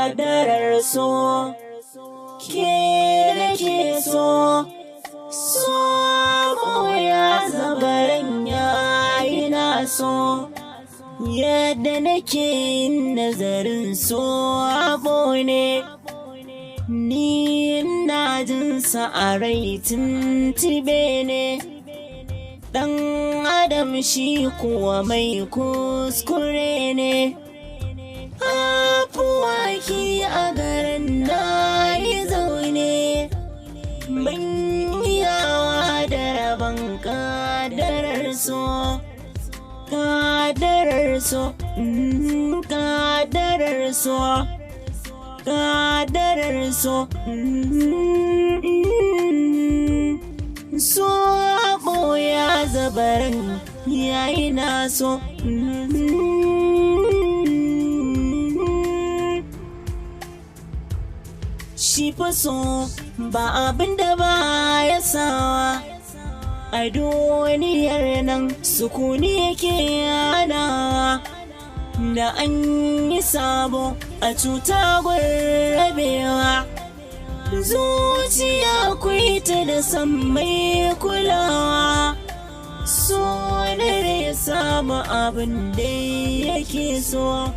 Kadarar so, ke nake so. So ya zabaran yayi na so. Yadda nake yin nazarin so abu ne. Ni ina jin sa a rai tuntube ne. Dan adam shi kuwa mai kuskure ne. Afuwaki a garin na yi zaune. Ban yawa da rabon kadarar so. Kadarar so, kadarar so, kadarar so. So ya zabarin yayi na so. Shi fa so ba abin da ba ya sawa. A duniyar nan sukuni yake yana da an yi sabo a cuta rabewa. Zuciya ta da san mai kulawa. So ne ya samu abin da yake so.